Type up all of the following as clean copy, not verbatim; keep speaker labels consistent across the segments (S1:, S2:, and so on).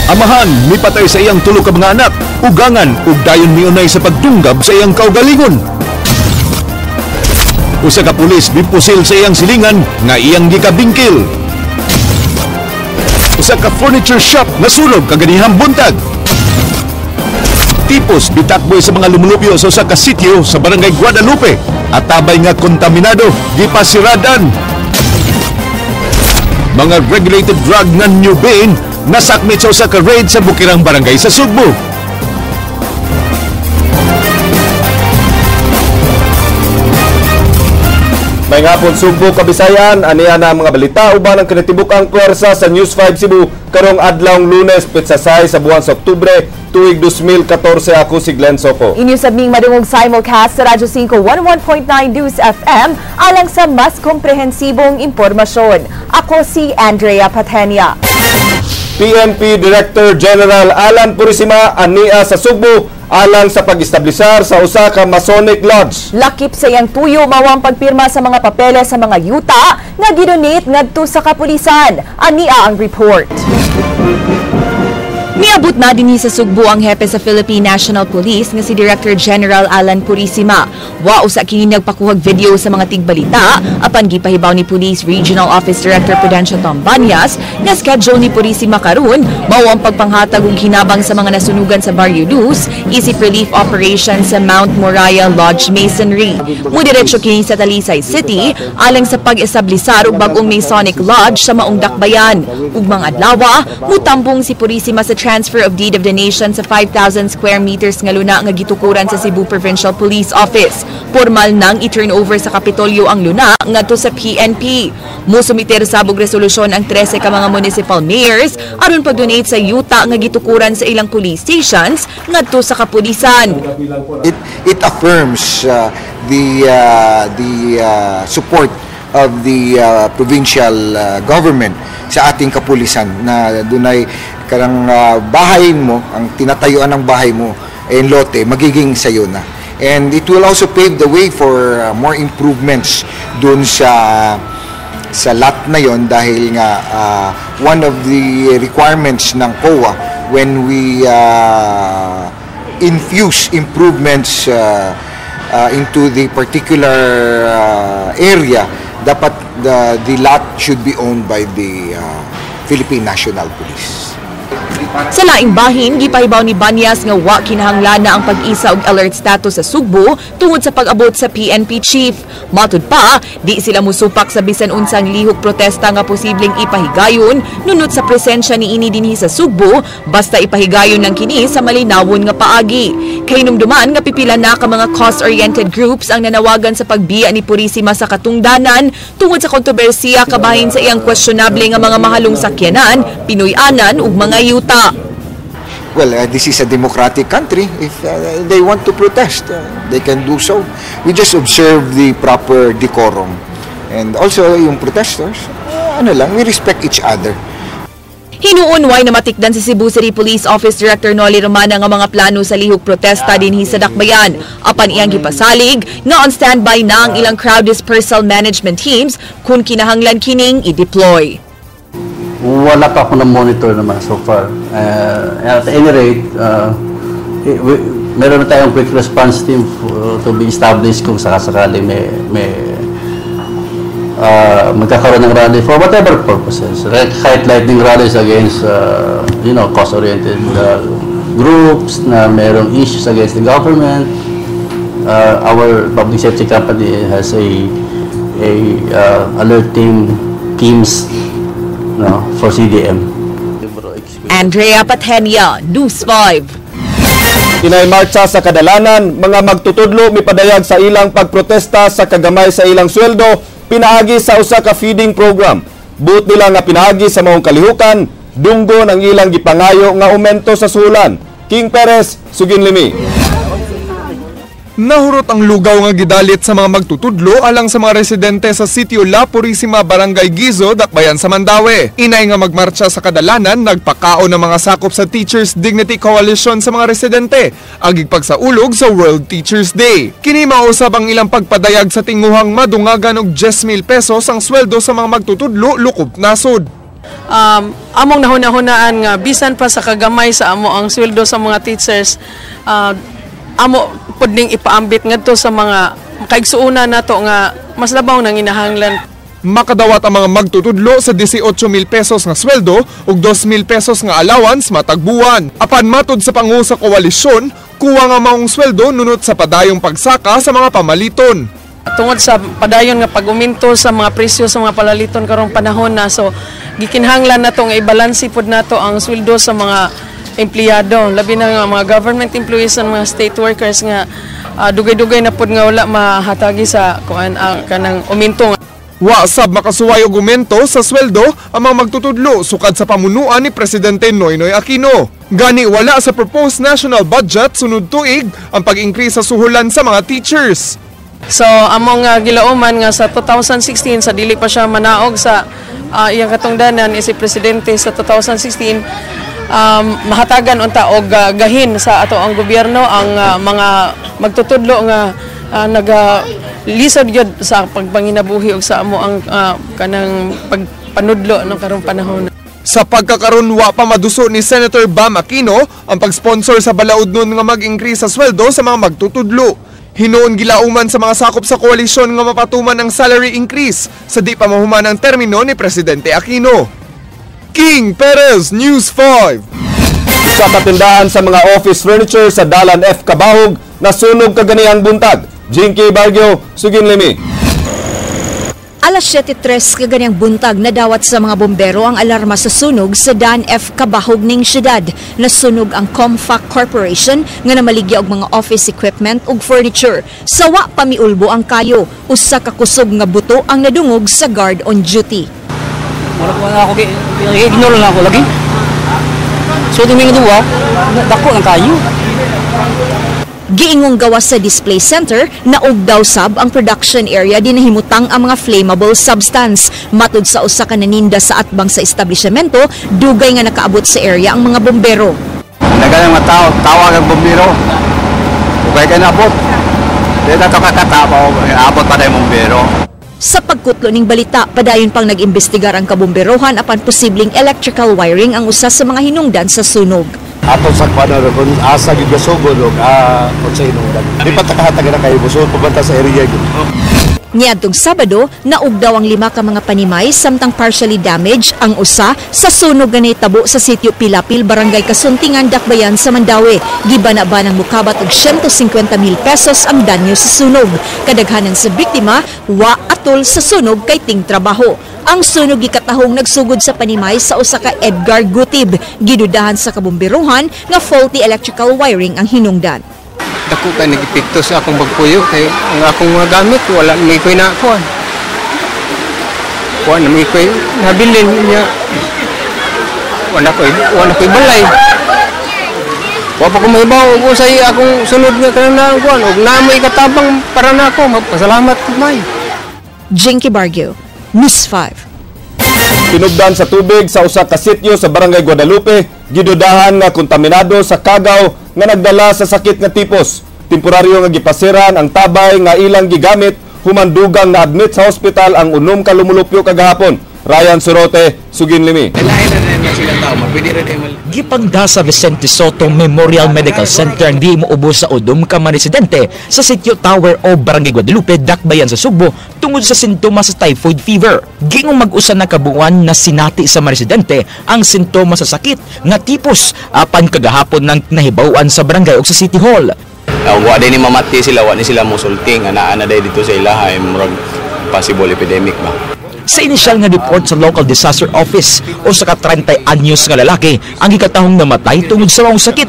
S1: Amahan mipatay sa iyang tulo ka mga anak, ugangan ug dayon miunay sa pagdunggab sa iyang kaugalingon. Usa ka pulis mipusil sa iyang silingan nga iyang gikabingkil. Usa ka furniture shop nasunog kaganihang buntag. Tipos bitakboy sa mga lumulupyo sa usa ka sitio sa Barangay Guadalupe at tabay nga kontaminado gipasiradan. Mga regulated drug nga Nubain nasakmit sa usa ka raid sa Bukirang Barangay sa Sugbo.
S2: May hapon Sugbo, Kabisayan, aniya na ang mga balita uban ang kinatibuk-ang puwersa sa News 5 Cebu karong adlawng Lunes, petsa 6 sa buwan sa Oktubre, tuig 2014. Ako si Glenn Soco.
S3: Inyo sabing madungog simulcast sa Radyo 5 11.9 News FM alang sa mas komprehensibong impormasyon. Ako si Andrea Patenia.
S2: PNP Director General Alan Purisima ania sa Sugbo alang sa pag-establisar sa usa ka Masonic Lodge.
S3: Lakip sa iyang tuyo mao ang pagpirma sa mga papeles sa mga yuta nga gidonate ngadto sa kapulisan. Ania ang report.
S4: Miabot na dinhi sa Sugbo ang hepe sa Philippine National Police nga si Director General Alan Purisima. Wa usa kini nagpakuhag video sa mga tigbalita apan gipahibaw ni Police Regional Office Director Prudencio Tom Banyas nga schedule ni Purisima karon mao ang pagpanghatag og hinabang sa mga nasunugan sa Barrio Luz isip relief operation sa Mount Moriah Lodge Masonry. Mudiretso kini sa Talisay City alang sa pag-establisar og bag-ong Masonic Lodge sa maong dakbayan. Ug mga adlaw, mutambong si Purisima sa transfer of deed of donation sa 5,000 square meters nga luna nga gitukuran sa Cebu Provincial Police Office. Formal nang i-turn over sa Kapitolyo ang luna ngadto sa PNP. Musumiter sabog resolusyon ang 13 ka mga municipal mayors aron pag-donate sa yuta nga gitukuran sa ilang police stations ngadto sa kapulisan.
S5: It affirms the support of the provincial government sa ating kapulisan na dunay karang bahay mo, ang tinatayuan ng bahay mo en lote, magiging sayo na. And it will also pave the way for more improvements dun sa lot na yon dahil nga one of the requirements ng COA when we infuse improvements into the particular area, dapat the lot should be owned by the Philippine National Police.
S4: Sa laing bahin, gipahibaw ni Banyas nga wa kinahanglan na ang pag-isa og alert status sa Sugbo tungod sa pag-abot sa PNP chief. Matud pa, di sila musupak sa bisan unsang lihok protesta nga posibleng ipahigayon nunot sa presensya ni ini dinhi sa Sugbo basta ipahigayon ng kini sa malinawon nga paagi. Kahinumduman nga pipila na ka mga cause-oriented groups ang nanawagan sa pagbiya ni Purisima sa katungdanan tungod sa kontrobersiya kabahin sa iyang questionable nga mga mahalong sakyanan, Pinoy-anan ug mga yuta.
S5: Well, this is a democratic country. If they want to protest, they can do so. We just observe the proper decorum. And also, yung protesters, ano lang, we respect each other.
S4: Hinuon way na matikdan sa Cebu City Police Office Director Noli Romana nga mga plano sa lihok protesta dinhi sa Dakbayan. Apan iyang gipasalig nga on standby na ang ilang crowd dispersal management teams kung kinahanglan kining i-deploy.
S6: Wala pa ako na-monitor naman so far. At any rate, meron na tayong quick response team to be established kung sakasakali may magkakaroon ng rally for whatever purposes. Like, kahit lightning rallies against cause-oriented groups na merong issues against the government. Our public safety company has a alert teams, no, for CDM.
S4: Andrea Patenia, News 5.
S2: Inay marcha sa kadalanan, mga magtutudlo mipadayag sa ilang pagprotesta sa kagamay sa ilang sweldo pinaagi sa usa ka feeding program. Buot nila nga pinaagi sa maong kalihukan, dunggo ng ilang gipangayo nga aumento sa suhulan. King Perez, sugin limi.
S7: Nahurot ang lugaw nga gidalit sa mga magtutudlo alang sa mga residente sa sitio La Purisima, Barangay Gizo, Dakbayan sa Mandaue. Inay nga magmarcha sa kadalanan, nagpakaon ng mga sakop sa Teachers Dignity Coalition sa mga residente, agig pagsaulog sa World Teachers Day. Kini mausab ang ilang pagpadayag sa tinguhang madungagan og 10,000 pesos ang sweldo sa mga magtutudlo lukob nasod.
S8: Among nahuna-hunaan nga bisan pa sa kagamay sa amo ang sweldo sa mga teachers, amo pud ning ipaambit ngadto sa mga kaigsuonan nato nga mas labaw nang inahanglan.
S7: Makadawat ang mga magtutudlo sa 18,000 pesos nga sweldo ug 2,000 pesos nga allowance matag buwan. Apan matud sa pangu sa koalisyon, kuwang ang maong sweldo nunot sa padayong pagsaka sa mga pamaliton.
S8: Tungod sa padayon nga pag-uminto sa mga presyo sa mga palaliton karong panahon na, so gikinahanglan nato nga ibalanse pod nato ang sweldo sa mga empleyado, labi na nga mga government employees and mga state workers nga dugay-dugay na pod nga wala mahatagi sa kuan, kanang uminto.
S7: Wa sab makasuway og aumento sa sweldo ang mga magtutudlo sukad sa pamunuan ni Presidente Noynoy Aquino. Gani wala sa proposed national budget sunod tuig ang pag-increase sa suhulan sa mga teachers.
S8: So among gilauman nga sa 2016, sa dili pa siya manaog sa iyang katungdanan si presidente sa 2016, mahatagan unta og gahin sa ato ang gobyerno ang mga magtutudlo nga naga lisod gyud sa pagpanginabuhi ug sa amo ang kanang pagpanudlo no karong panahon.
S7: Sa pagkakaron, wa pa maduso ni Senator Bam Aquino ang pag-sponsor sa balaod nun nga mag-increase sa sweldo sa mga magtutudlo. Hinuon gilauman sa mga sakop sa koalisyon nga mapatuman ang salary increase sa di pa mahuman ang termino ni Presidente Aquino. King Perez, News 5.
S2: Sa katindahan sa mga office furniture sa Dalan F. Cabahug, nasunog kaganihang buntag. Jinky Bargio, Sugin Limi.
S9: Alas 7:03 kaganihang buntag, nadawat sa mga bombero ang alarma sa sunog sa Dan F. Cabahug ning syudad. Nasunog ang Comfac Corporation nga namaligya og mga office equipment ug furniture. Sawa pa miulbo ang kayo, usa ka kusog nga buto ang nadungog sa guard on duty.
S10: Wala ko na ako, ignore lang ako lagi. So tumingin duwa, dako ng kayo.
S9: Giingong gawas sa display center, naog daw sab ang production area dinahimutang ang mga flammable substance. Matud sa usa ka naninda sa atbang sa establishmento, dugay nga nakaabot sa area ang mga bombero.
S11: Nagana mga tao, tawag ang bombero. Ugay ka naabot. Di na to kakatawa, abot pa na yung bombero.
S9: Sa pagkutlo ning balita, padayon pang nag-imbestigar ang kabomberohan apan posibleng electrical wiring ang usa sa mga hinungdan sa sunog.
S11: Ato sa kuano kung asa gyud gasugod og kung sa hinungdan. Di pa ta kahatag na kayo busod pabanta sa area gyud.
S9: Niadtong Sabado, naug daw ang 5 ka mga panimay samtang partially damaged ang usa sa sunog nga nahitabo sa sitio Pilapil, Barangay Kasuntingan, Dakbayan sa Mandaue. Gibana-ba ng mukabat og 150,000 pesos ang danyo sa sunog. Kadaghanan sa biktima, wa atol sa sunog kay ting trabaho. Ang sunog gikatahong nagsugod sa panimay sa usa ka Edgar Gutib. Gidudahan sa kabomberohan nga faulty electrical wiring ang hinungdan.
S12: Dako ka nag-epekto sa akong pagpuyo kay ang akong mga gamit wala may koy nakuan. Wala may koy nabilin niya. Wala koy balay. Wa pa ko mahibaw og usay akong sunod nga kanang kuan og namoy katabang para nako, magpasalamat ko may.
S9: Jinky Bargio, News 5.
S2: Tinubdan sa tubig sa usa ka sitio sa Barangay Guadalupe, gidudahan nga kontaminado sa kagaw nga nagdala sa sakit nga tipos. Temporaryo nga gipasiran ang tabay nga ilang gigamit human dugang na-admit sa ospital ang 6 ka lumulupyo kagahapon. Ryan Sorote, Sugin Limi.
S13: Gipangda sa Vicente Soto Memorial Medical Center ang di muubo sa 6 ka mga residente sa Sitio Tower o Barangay Guadalupe, Dakbayan sa Sugbo tungod sa sintomas sa typhoid fever. Gingong mag-usa na kabuuan na sinati sa mga residente ang sintomas sa sakit nga tipos apan kagahapon nang nahibaw-an sa barangay o sa City Hall.
S14: Wa din ni mamati sila, wa ni sila musulti nga naa na dito sa ilaha ay murag possible epidemic ba.
S13: Sa inisyal nga report sa local disaster office, usa ka 30 anyos nga lalaki ang gikatahong namatay tungod sa maong sakit.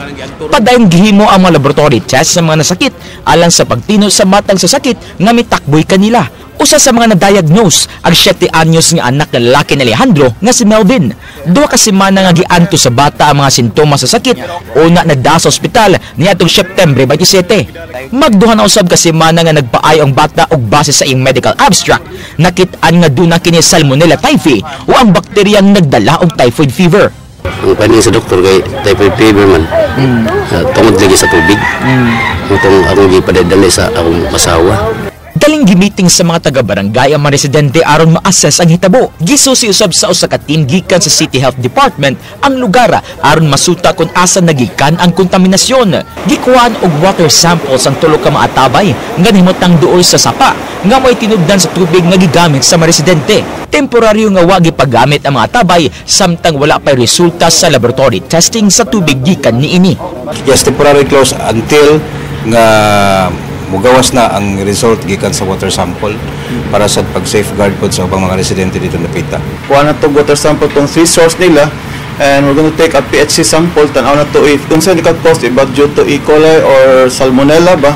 S13: Padayon gihimo ang mga laboratory test sa mga nasakit alang sa pagtino sa matang sa sakit nga mitakboy kanila. Usa sa mga na-diagnose ang 7 anyos nga anak na lalaki ni Alejandro nga si Melvin. 2 ka semana nga gianto sa bata ang mga sintomas sa sakit, una nagda sa ospital niadtong September 27. Magduha na usab ka semana nga nagpaayo ang bata og base sa iyang medical abstract, nakit-an nga duna kini Salmonella typhi o ang bakteryang nagdala og typhoid fever.
S6: Ang panin sa doktor kay typhoid fever man. Tungod lagi sa tubig. Itong akong gipadadali sa akong asawa.
S13: Daling gimiting sa mga taga-barangay ang mga residente aron ma-assess ang hitabo. Gisusi usab sa usa ka team gikan sa City Health Department ang lugar aron masuta kung asa nagikan ang kontaminasyon. Gikuhaan og water samples ang tulo ka maatabay nga nahimutang duol sa sapa nga mo'y tinubdan sa tubig nga gigamit sa mga residente. Temporaryo nga wa gipagamit ang mga atabay samtang wala pa'y resulta sa laboratory testing sa tubig gikan niini.
S15: Yes, temporary close until nga mugawas na ang result gikan sa water sample para sa pag-safeguard pod sa ubang mga residente dito napita.
S16: Kuha na to water sample tong three source nila and we're going to take a PHC sample, tan-aw na to if unsa ni ka-cause, if due to E. coli or Salmonella ba.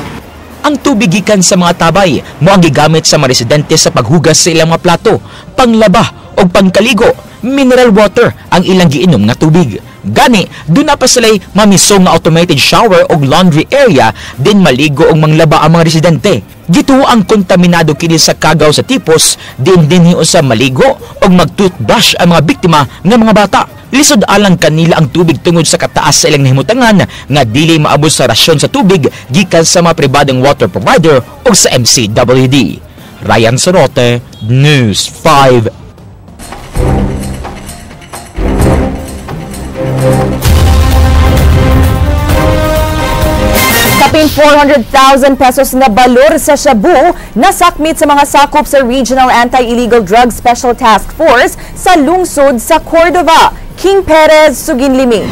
S13: Ang tubig gikan sa mga tabay mo ang gigamit sa mga residente sa paghugas sa ilang mga plato, panglaba o pangkaligo. Mineral water ang ilang giinom nga tubig. Gani, duna pa sila'y mamisong nga automated shower o laundry area din maligo og manglaba ang mga residente. Gituo ang kontaminado kini sa kagaw sa tipos, din dinhi usa maligo og mag-toothbrush ang mga biktima nga mga bata. Lisod alang kanila ang tubig tungod sa kataas sa ilang nahimutangan nga dili maabot sa rasyon sa tubig gikan sa mga pribadong water provider o sa MCWD. Ryan Sorote, News 5.
S3: Kapin 400,000 pesos na balor sa shabu nasakmit sa mga sakop sa Regional Anti-Illegal Drug Special Task Force sa lungsod sa Cordova. King Perez, Suginlimi.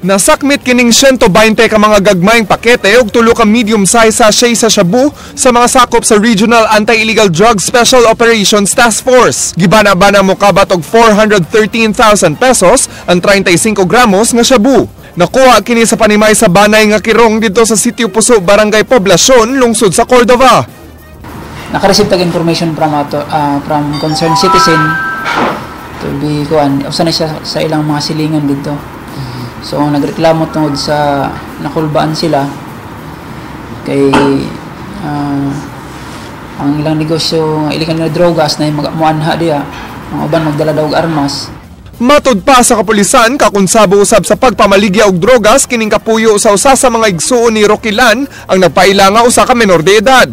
S7: Nasakmit kining 120 ka mga gagmayng pakete ug tulo ka medium size sachet sa shabu sa mga sakop sa Regional Anti-Illegal Drug Special Operations Task Force. Gibana-bana mokabat og 413,000 pesos ang 35 gramos nga shabu. Nakuha kini sa panimay sa Banay nga Kirong didto sa Sitio Puso, Barangay Poblacion, lungsod sa Cordova.
S17: Naka-receive tag information from ato, from concerned citizen to be kuan usa na siya sa ilang mga silingan didto. So nagreklamo tungod sa nakulbaan sila kay ang ilang negosyo nga illegal na drogas na muanha diya, ang uban magdala daw og armas.
S7: Matud pa sa kapulisan, kakonsabo usab sa pagpamaligya og drogas kining kapuyo sa usa sa mga igsuon ni Roquilan ang nagpaila nga usa ka menor de edad.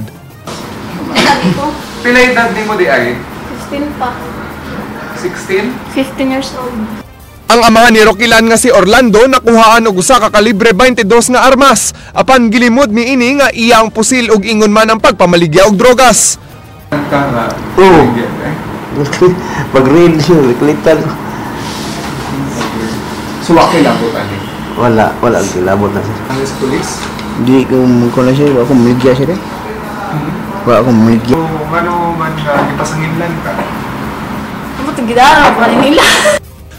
S18: Pila edad nimo di ay?
S19: 16 pa.
S18: 16?
S19: 15 years old.
S7: Ang ama ni Roquilan nga si Orlando nakuhaan og usa ka kalibre 22 nga armas apan gilimod niini nga iya ang pusil og ingon man ang pagpamaligya og drogas.
S20: Oo. Pag-read yun, reklitan.
S18: So, wala kilabot ani?
S20: Wala, wala kilabot na sir.
S18: Ang sa police?
S20: Hindi ko na sir, wala akong maligya sir eh. Wala akong maligya.
S18: So, ano man ipasanginlan ka?
S19: Ano gidara pa nila?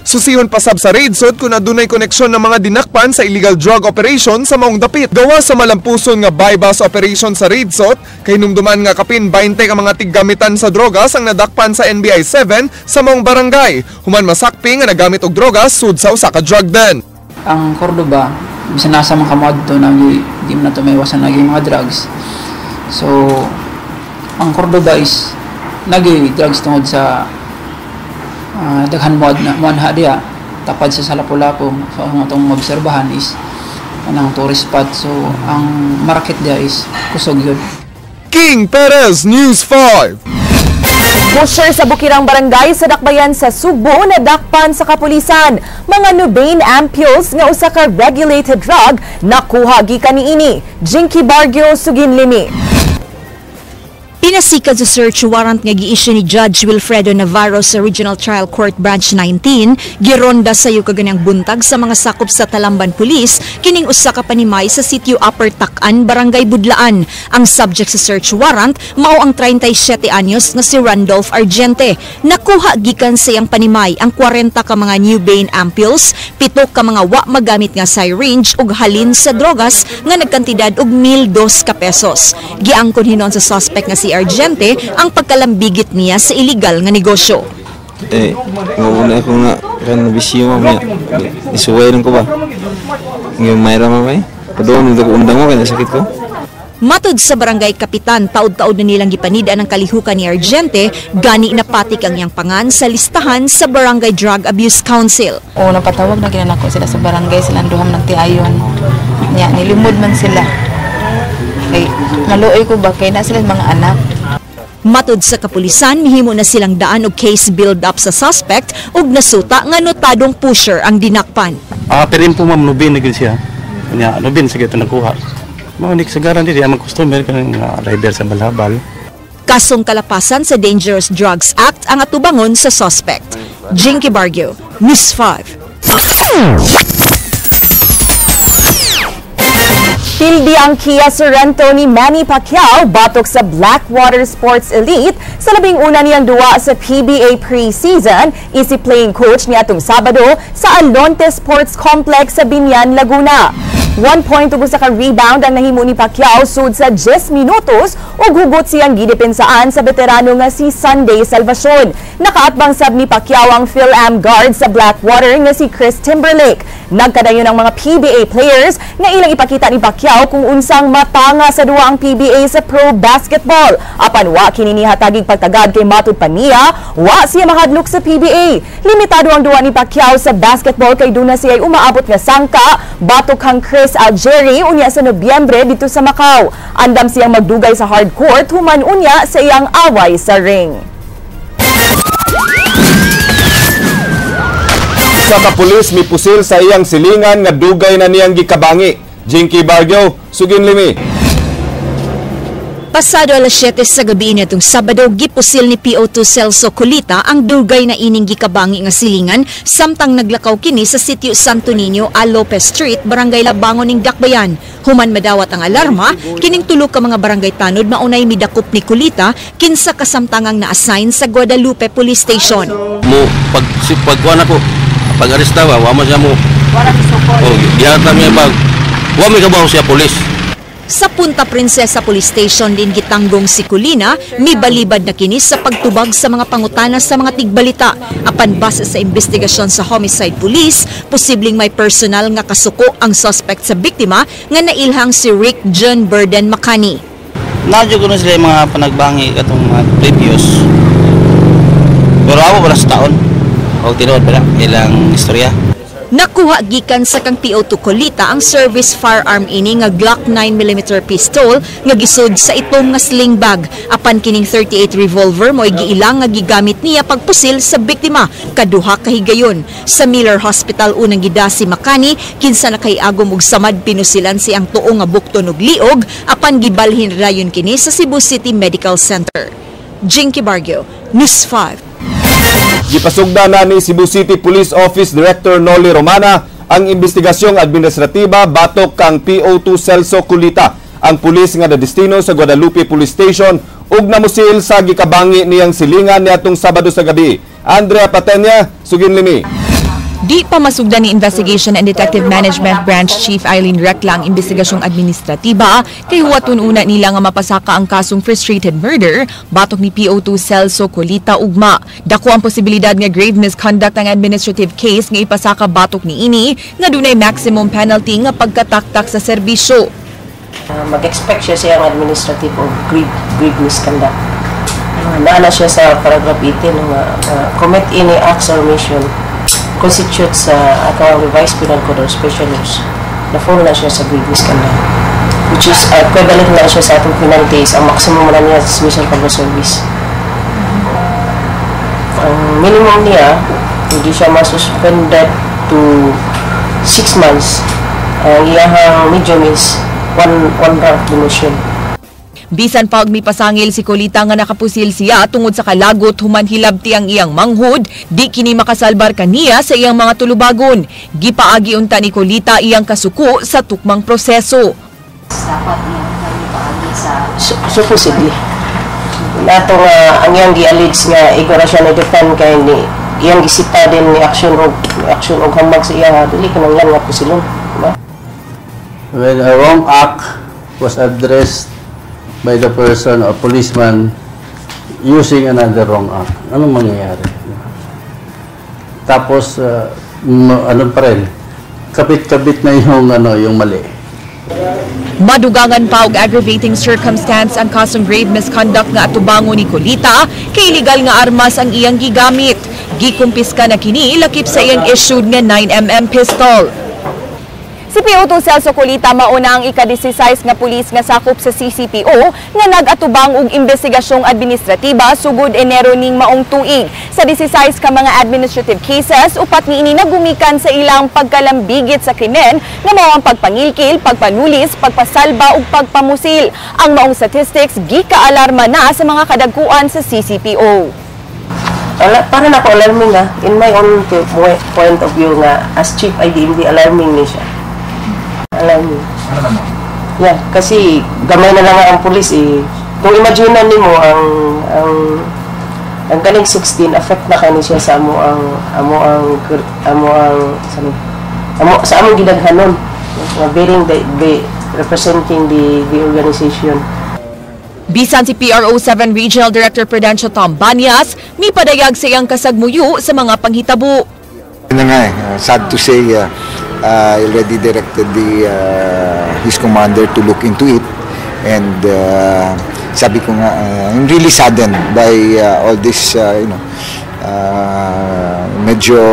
S7: Susihon pasab sa raidsod kung adunay koneksyon ng mga dinakpan sa illegal drug operation sa maong dapit. Gawa sa malampuson nga buy-bust operation sa raidsot, kay numduman nga kapin 20 ka mga tiggamitan sa drogas ang nadakpan sa NBI 7 sa maong barangay. Human masakpi nga nagamit og drogas sud sa usa ka drug den.
S17: Ang Cordova, bisan nasa man kamo adto na di man nato maiwasan naging mga drugs. So ang Cordova is nagi drugs tungod sa daghan mo muanha diya tapad sa Lapu-Lapu. So ang atong maobserbahan is anang tourist spot, so ang market diya is kusog yun.
S7: King Perez, News 5.
S3: Pusher sa Bukirang Barangay sa Dakbayan sa Sugbo nadakpan sa kapulisan. Mga Nubain ampules nga usa ka regulated drug nakuha gikan niini. Jinky Bargio, Suginlimi.
S9: Pinasikad sa search warrant nga gi-issue ni Judge Wilfredo Navarro sa Regional Trial Court Branch 19, gironda sayo kaganyang buntag sa mga sakop sa Talamban Police kining usa ka panimay sa sitio Upper Takan, Barangay Budlaan. Ang subject sa search warrant mao ang 37 anyos nga si Randolph Argente. Nakuha gikan sa iyang panimay ang 40 ka mga Nubain ampules, 7 ka mga wa magamit nga syringe ug halin sa drogas nga nagkantidad og 1,002 ka pesos. Giangkon hinon sa suspect nga si Argente ang pagkalambigit niya sa illegal nga negosyo.
S20: Eh, nguna ko nga kan bisyo mamaya. Isuway lang ko ba? Ngayon mayra mamaya. Padoon ko undang mo kaya sakit ko.
S9: Matod sa barangay kapitan, taod-taod na nilang gipanida ng kalihukan ni Argente, gani napatik ang iyang pangan sa listahan sa Barangay Drug Abuse Council.
S21: O napatawag na ginanako sila sa barangay, sila duham ng tiayon. Nya, nilimod man sila. Kay naluoy ko ba kay na sila mga anak.
S9: Matud sa kapulisan, mihimo na silang daan og case build-up sa suspect ug nasuta nga notadong pusher ang dinakpan.
S22: Pero po ma'am, nubin na gid siya. Kanya, nubin sige ito nakuha. Mao ni kasagaran diri ang customer kanang rider sa Balhabal.
S9: Kasong kalapasan sa Dangerous Drugs Act ang atubangon sa suspect. Jinky Barrio, News 5.
S3: Pildi ang Kia Sorento ni Manny Pacquiao batok sa Blackwater Sports Elite sa 11 niyang duwa sa PBA preseason, isip playing coach niya atong Sabado sa Alonte Sports Complex sa Biñan, Laguna. 1 point ug usa ka rebound ang nahimo ni Pacquiao sud sa 10 minutos ug hugot siyang gidepensaan sa veterano nga si Sunday Salvacion. Nakaatbang sab ni Pacquiao ang Phil-Am guard sa Blackwater nga si Chris Timberlake. Nagkadayon ang mga PBA players nga ilang ipakita ni Pacquiao kung unsang matanga sa duwa ang PBA sa pro basketball. Apan wa kini nihatagig pagtagad kay matud pa niya, wa siya mahadlok sa PBA. Limitado ang duwa ni Pacquiao sa basketball kay duna siya ay umaabot nga sangka batok kang Chris Algeri unya sa Nobyembre dito sa Macau. Andam siyang magdugay sa hard court human unya sa iyang away sa ring.
S2: Sa kapulis mipusil sa iyang silingan nga dugay na niyang gikabangi. Jinky Barrio, sugin limi.
S9: Pasado alas 7 sa gabi nitong Sabado, gipusil ni PO2 Celso Colita ang dugay na ining gikabangi nga silingan samtang naglakaw kini sa sitio Santo Niño, A. Lopez Street, Barangay Labangon ning Dakbayan. Human madawat ang alarma, kining tulo ka mga barangay tanod maunay midakop ni Colita kinsa kasamtangang na-assign sa Guadalupe Police Station.
S23: Mo pag si pagkuan ako, pag aresta ba, wa man siya mo. Oh, gihatag niya bag. Wa may kabaw siya pulis.
S9: Sa Punta Princesa Police Station din gitanggong si Colina, mibalibad na kini sa pagtubag sa mga pangutana sa mga tigbalita. Apan base sa investigasyon sa Homicide Police, posibleng may personal nga kasuko ang suspect sa biktima nga nailhang si Rick John Burden Makani.
S24: Nadyo ko na sila yung mga panagbangi katong mga previous. Pero ako wala sa taon. O tinuod pa ilang istorya.
S9: Nakuha gikan sa kang PO2 Colita ang service firearm ini nga Glock 9mm pistol nga gisud sa itom nga sling bag. Apan kining 38 revolver mo'y giilang nga gigamit niya pagpusil sa biktima kaduha ka higayon. Sa Miller Hospital unang gida si Makani kinsa nakaiagom og samad pinusilan si ang tuo nga bukton og liog apan gibalhin rayon kini sa Cebu City Medical Center. Jinky Barrio, News 5.
S2: Gipasugda na ni Cebu City Police Office Director Noli Romana ang investigasyong administratiba batok kang PO2 Celso Colita, ang pulis nga nadestino sa Guadalupe Police Station ug namusil sa gikabangi niyang silingan niadtong Sabado sa gabi. Andrea Patenya, sugin limi.
S4: Di pa masugdan ni Investigation and Detective Management Branch Chief Eileen Recla ang investigasyong administratiba kay huwaton una nila nga mapasaka ang kasong frustrated murder batok ni PO2 Celso Colita ugma. Dako ang posibilidad nga grave misconduct ang administrative case nga ipasaka batok ni ini nga dunay maximum penalty nga pagkataktak sa serbisyo.
S25: Mag-expect siya siyang administrative o grave misconduct. Naana siya sa paragraph 18 nga commit any acts or omission constitutes sa atong revised penal code or special laws. Na-fall na siya sa grave misconduct, which is equivalent na siya sa atong penalties. Ang maximum na niya dismissal from the service. Ang minimum niya, hindi siya masuspended to 6 months. Ang iyahang medium is one rank demotion.
S4: Bisan pa og mipasangil si Colita nga nakapusil siya tungod sa kalagot human hilabti ang iyang manghod, di kini makasalbar kaniya sa iyang mga tulubagon. Gipaagi unta ni Colita iyang kasuko sa tukmang proseso.
S25: Dapat niya paagi sa supposedly. Nato nga ang iyang gi-allege nga igora siya ni defend kay ni iyang gisita din ni action og hamag sa iya dili kinahanglan nga pusilon, diba?
S6: When a wrong act was addressed by the person or policeman using another wrong act, anong mangyayari? Tapos, ano pa rin, kapit-kapit na yung, yung mali.
S4: Madugangan pa og aggravating circumstance ang kasong grave misconduct nga atubango ni Colita kay illegal nga armas ang iyang gigamit. Gikumpiska na kini lakip sa iyang issued nga 9mm pistol. Si PO2 Celso Colita mauna ang ika-16 nga pulis nga sakop sa CCPO nga nag-atubang og investigasyong administratiba sugod Enero ning maong tuig. Sa 16 ka mga administrative cases, upat niini nagumikan sa ilang pagkalambigit sa krimen nga mao ang pagpangilkil, pagpanulis, pagpasalba ug pagpamusil. Ang maong statistics gikaalarma na sa mga kadagkuan sa CCPO.
S25: Para na ako alarming ah. In my own point of view nga as chief IDMD, alarming ni siya. Alarming. Yeah, kasi gamay na lang ang pulis eh. Kung imagine nimo ang kaning 16 affect na kani siya sa amo ang amo ang amo ang sa amo sa among gidaghanon bearing the representing the organization.
S4: Bisan si PRO 7 Regional Director Prudencio Tom Banyas, mipadayag sa iyang kasagmuyo sa mga panghitabo.
S1: Yun na nga eh, sad to say, I already directed his commander to look into it, and sabi ko nga, I'm really saddened by all this, medyo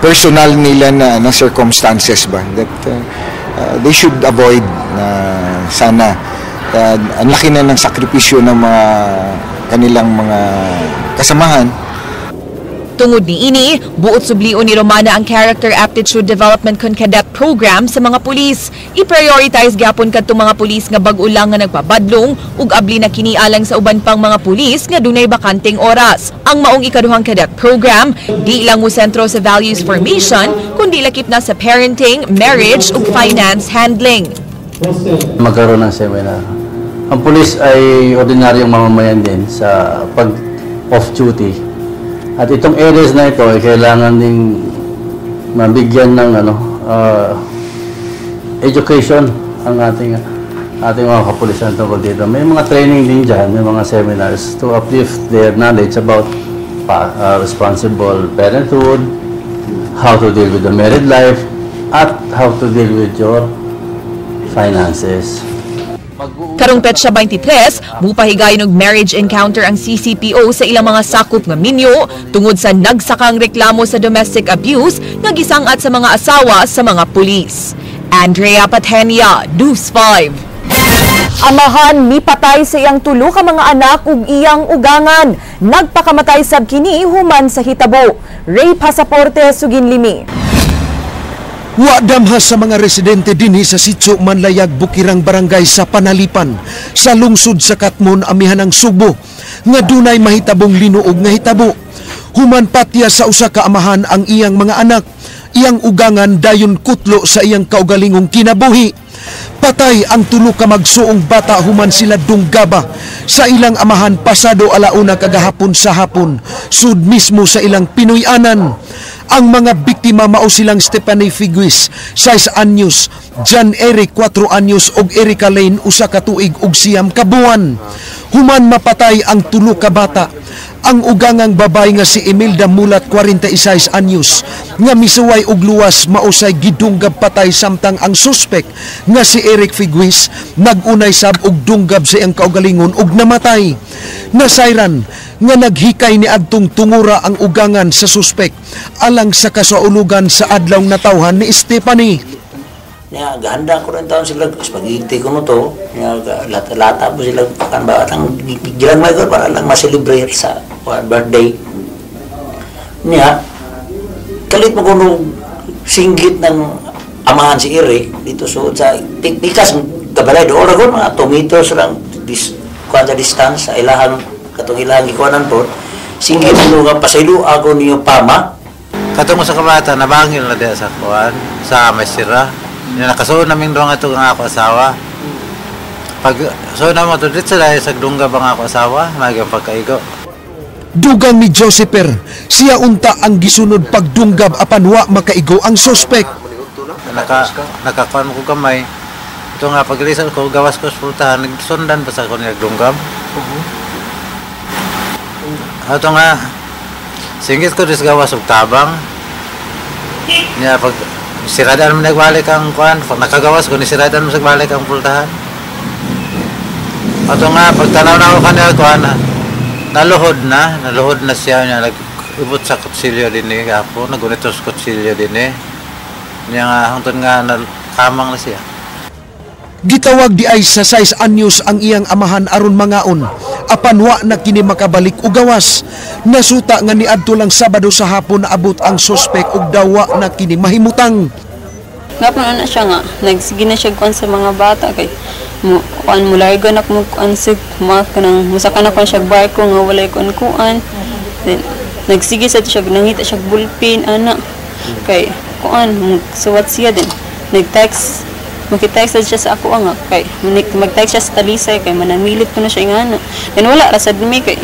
S1: personal nila na circumstances ba that they should avoid na sana. Ang laki na ng sakripisyo ng mga kanilang mga kasamahan.
S4: Tungod niini, buot sublion ni Romana ang Character Aptitude Development kon Cadet Program sa mga pulis. I-prioritize gyapon kadtong mga pulis nga bag-o lang nga nagpabadlong ug abli na kini alang sa uban pang mga pulis nga dunay bakanteng oras. Ang maong ikaduhang cadet program di lang mo sentro sa values formation kundi lakip na sa parenting, marriage ug finance handling.
S6: Magkaroon ng seminar. Ang pulis ay ordinaryong mamamayan din sa pag off duty. At itong areas na ito ay kailangan ding mabigyan ng education ang ating mga kapulisan tungkol dito. May mga training din dyan, may mga seminars to uplift their knowledge about responsible parenthood, how to deal with the married life, at how to deal with your finances.
S4: Karong petsa 23, mupahigayon og marriage encounter ang CCPO sa ilang mga sakop nga minyo tungod sa nagsakang reklamo sa domestic abuse nga gisangat sa mga asawa sa mga pulis. Andrea Patenia, News 5.
S3: Amahan mipatay sa iyang tulo ka mga anak ug iyang ugangan. Nagpakamatay sab kini human sa hitabo. Ray Pasaporte, Suginlimi.
S5: Wa damha sa mga residente dinhi sa Sitio Manlayag, Bukirang Barangay sa Panalipan, sa lungsod sa Katmon, amihan ang Sugbo, nga dunay mahitabong linuog nga hitabo. Human patya sa usa ka amahan ang iyang mga anak, iyang ugangan dayon kutlo sa iyang kaugalingong kinabuhi. Patay ang tulo ka magsuong bata human sila dunggaba sa ilang amahan pasado 1:00 kagahapon sa hapon, sud mismo sa ilang Pinoy-anan. Ang mga biktima mao silang Stephanie Figuis, 6 anyos, John Eric, 4 anyos ug Erica Lane, 1 ka tuig ug 9 ka buwan. Human mapatay ang tulo ka bata, ang ugangang babay nga si Imelda Mulat, 46 anyos, nga misuway og luwas mausay gidunggab patay samtang ang suspek nga si Eric Figuis nagunay sab og dunggab sa iyang kaugalingon ug namatay. Nasayran nga naghikay ni adtong tungura ang ugangan sa suspek alang sa kasaulugan sa adlaw natawhan ni Stephanie.
S8: Nya gahanda ko rin taon sila spaghetti ko no to, nya lata-lata po sila kan ba atang gilang may para lang ma-celebrate sa birthday. Nya kalit mo kuno singgit ng amahan si Eric dito so sa pikas kabalay do ora ko mga 2 meters lang kuan sa distance sa ilahang katong ilahang gikuanan po singgit mo nga pasaylo ako niyo pama.
S10: Katong sa kabata nabangil na diha sa kuan sa Mesira. Nakasuod naming duha nga ang ako asawa. Pag suod namo to dito sila sa dungga ba nga ako asawa, nagyang pagkaigo.
S5: Dugang ni Josepher, siya unta ang gisunod pagdunggab apan wa makaigo ang suspek.
S10: Nakakuan ko gamay. Ito nga paglisan ko gawas ko sa pultahan, nagsundan pa sa ko niya dunggab. Ato nga singgit ko dis gawas og tabang. Nya pag siradaan mo nagbalik ang kuan, pag nakagawas ko ni siradaan mo nagbalik ang pultahan. Ato nga pagtanaw na ako kanila kuan, naluhod na siya niya nag-ibot sa kutsilyo din eh, gapo, nagunito sa kutsilyo din eh. Niya nga hangtod nga kamang na siya.
S5: Gitawag di ay sa 6 anyos ang iyang amahan aron mangaon. Apan wa na kini makabalik og gawas. Nasuta nga niadto lang Sabado sa hapon naabot ang suspek ug dawa na kini mahimutang.
S11: Nga po na siya nga, nagsige na siya kuan sa mga bata kay mo kuan mo larga na mo kuan sig mga kanang musaka na kuan siya barko nga walay kuan kuan. Then nagsige sa siya nangita siya bulpin ana kay kuan suwat siya din. Nag-text, makitext siya sa ako nga kay mag-text siya sa Talisay kay manamilit ko na siya nga ana. Then wala ra sad mi kay.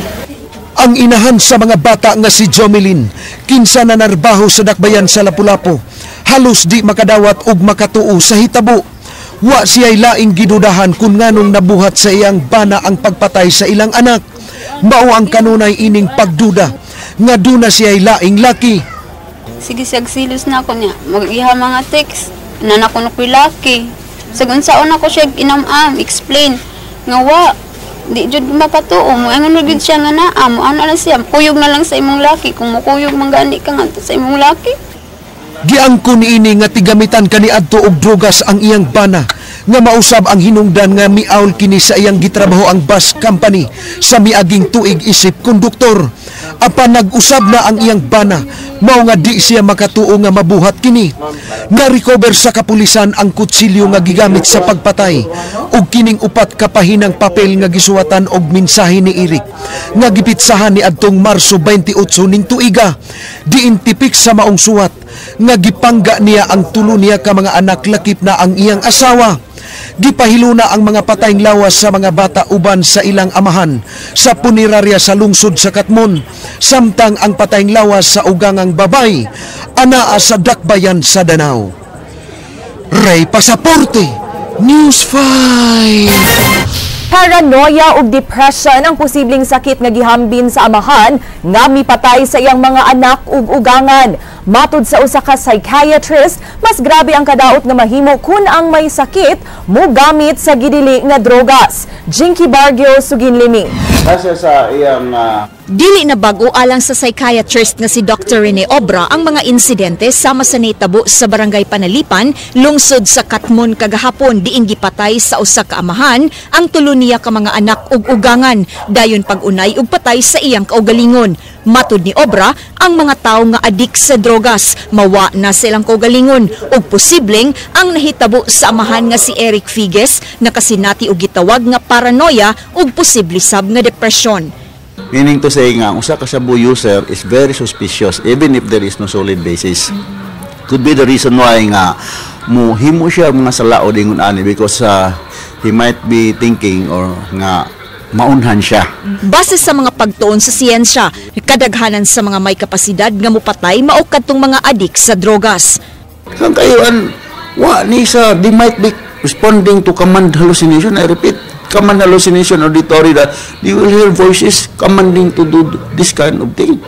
S5: Ang inahan sa mga bata nga si Jomelyn, kinsa na narbaho sa dakbayan sa Lapu-Lapu, halos di makadawat og makatuo sa hitabo. Wa siya'y laing gidudahan kung nganong nabuhat sa iyang bana ang pagpatay sa ilang anak. Mao ang kanunay ining pagduda nga duna siya'y laing laki.
S11: Sige siyag silos na ako niya, mag-iha mga text, nanak ko na ko'y laki. Sagun saon ako siya inam-am, explain, nga wa, di jud mapatuo mo, ang ano jud siya nga naa, mo ano lang siya, kuyog na lang sa imong laki, kung mukuyog man gani ka nga sa imong laki.
S5: Giangko niini nga tigamitan kaniadto og drogas ang iyang bana, nga mausab ang hinungdan nga miawl kini sa iyang gitrabaho ang bus company sa miaging tuig isip konduktor. Apan nag-usab na ang iyang bana, mao nga di siya makatuo nga mabuhat kini. Na-recover sa kapulisan ang kutsilyo nga gigamit sa pagpatay ug kining upat ka pahinang papel nga gisuwatan og mensahe ni Eric nga gipitsahan ni adtong Marso 28 ning tuiga. Diin tipik sa maong suwat nga gipangga niya ang tulo niya ka mga anak lakip na ang iyang asawa. Gipahiluna ang mga patayng lawas sa mga bata uban sa ilang amahan sa punerarya sa lungsod sa Katmon, samtang ang patayng lawas sa ugangang babay anaa sa dakbayan sa Danao. Ray Pasaporte, News 5.
S3: Paranoia ug depression ang posibleng sakit nga gihambin sa amahan nga mipatay sa iyang mga anak ug ugangan. Matud sa usa ka psychiatrist, mas grabe ang kadaot nga mahimo kun ang may sakit mogamit sa gidili nga drogas. Jinky Bargio, Suginlimi.
S12: Kasi sa iyang
S9: Dili na bag-o alang sa psychiatrist nga si Dr. Rene Obra ang mga insidente sama sa nitabo sa Barangay Panalipan, lungsod sa Katmon kagahapon, diin gipatay sa usa ka amahan ang tulo niya ka mga anak ug ugangan dayon pag-unay ug patay sa iyang kaugalingon. Matud ni Obra, ang mga tawo nga adik sa drogas mawa na silang kaugalingon ug posibleng ang nahitabo sa amahan nga si Eric Figes nakasinati og gitawag nga paranoia ug posible sab nga depresyon.
S12: Meaning to say nga, usa ka shabu user is very suspicious even if there is no solid basis. Could be the reason why nga muhimo siya mga salaod ingon ani because he might be thinking or nga maunhan siya.
S9: Base sa mga pagtuon sa siyensya, kadaghanan sa mga may kapasidad nga mupatay mao kadtong mga adik sa drogas.
S12: Kang kayuan, wa ni sa, they might be responding to command hallucination. I repeat, command hallucination auditory that you will hear voices commanding to do this kind of thing.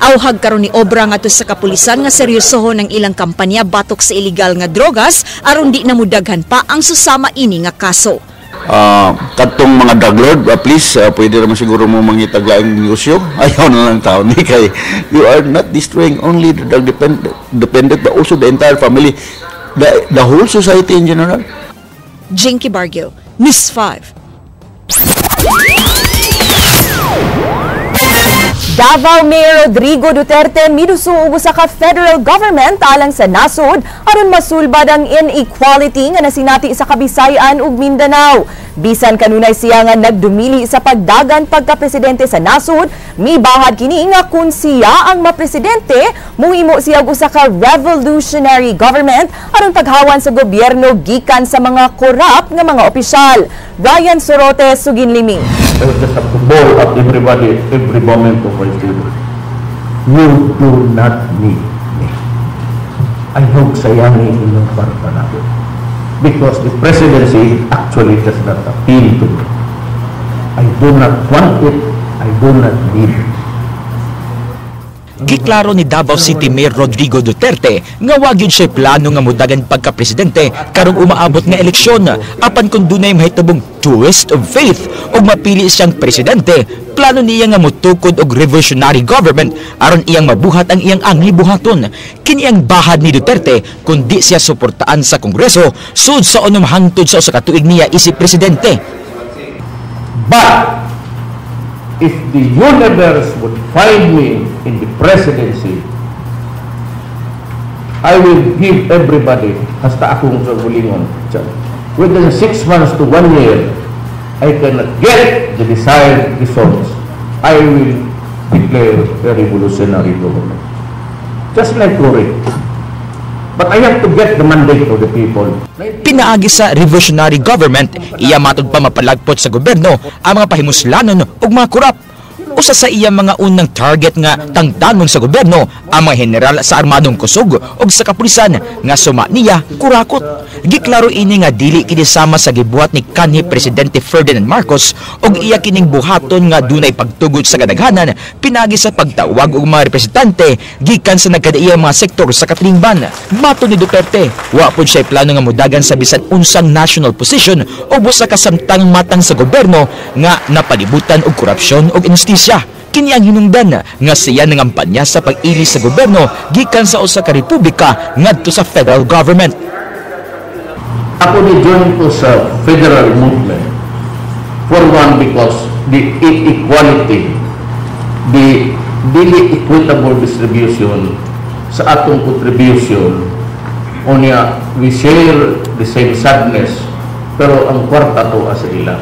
S9: Auhag karon ni Obra ngadto sa kapulisan nga seryosohon ang ilang kampanya batok sa illegal nga drogas aron di na mudaghan pa ang susama ini nga kaso.
S12: Kadtong mga drug lord, please, pwede naman siguro mo mangitag laing negosyo. Ayaw na lang tao ni kay you are not destroying only the drug dependent but also the entire family, the whole society in general.
S9: Jinky Bargio, News 5.
S3: Davao Mayor Rodrigo Duterte miduso og usa ka federal government alang sa nasod aron masulbad ang inequality nga nasinati sa Kabisayan ug Mindanao. Bisan kanunay siya nga nagdumili sa pagdagan pagka-presidente sa nasod, mibahad kini nga kun siya ang mapresidente, muhimo siya og usa ka revolutionary government aron paghawan sa gobyerno gikan sa mga korap nga mga opisyal. Ryan Sorote, Suginlimi.
S14: I will just have to bawl at everybody every moment of my freedom. You do not need me. I hope sayangin inyong kwarta na. Because the presidency actually does not appeal to me. I do not want it. I do not need it.
S13: Giklaro ni Davao City Mayor Rodrigo Duterte nga wa gyud siya plano nga mudagan pagka-presidente karong umaabot nga eleksyon, apan kung dunay mahitabong twist of faith ug mapili siyang presidente, plano niya nga motukod og revolutionary government aron iyang mabuhat ang iyang angay buhaton. Kini ang bahad ni Duterte kun di siya suportaan sa Kongreso sud sa unom hangtod sa usa ka tuig niya isip presidente.
S14: But if the universe would find me in the presidency, I will give everybody, hasta akong kaugalingon, within 6 months to 1 year, I cannot get the desired results, I will declare a revolutionary government. Just like Cory. But I have to get the mandate of the people.
S13: Pinaagi sa revolutionary government, iya matud pa mapalagpot sa gobyerno ang mga pahimuslanon ug mga kurap. Usa sa iya mga unang target nga tangtanon sa gobyerno ang mga general sa armadong kusog ug sa kapulisan nga suma niya kurakot. Giklaro ini nga dili kini sama sa gibuhat ni kanhi Presidente Ferdinand Marcos ug iya kining buhaton nga dunay pagtugot sa kadaghanan pinaagi sa pagtawag og mga representante gikan sa nagkadaiyang mga sektor sa katilingban. Matod ni Duterte, wa pud siya plano nga mudagan sa bisan unsang national position o busa kasamtang matang sa gobyerno nga napalibutan og korupsyon ug inhustisya. Kini ang hinungdan nga siya nangampanya sa pag-ilis sa gobyerno gikan sa usa ka republika ngadto sa federal government.
S14: Ako ni join ko sa federal movement for one because the inequality, the dili equitable distribution sa atong contribution, unya we share the same sadness pero ang kwarta to sa ila.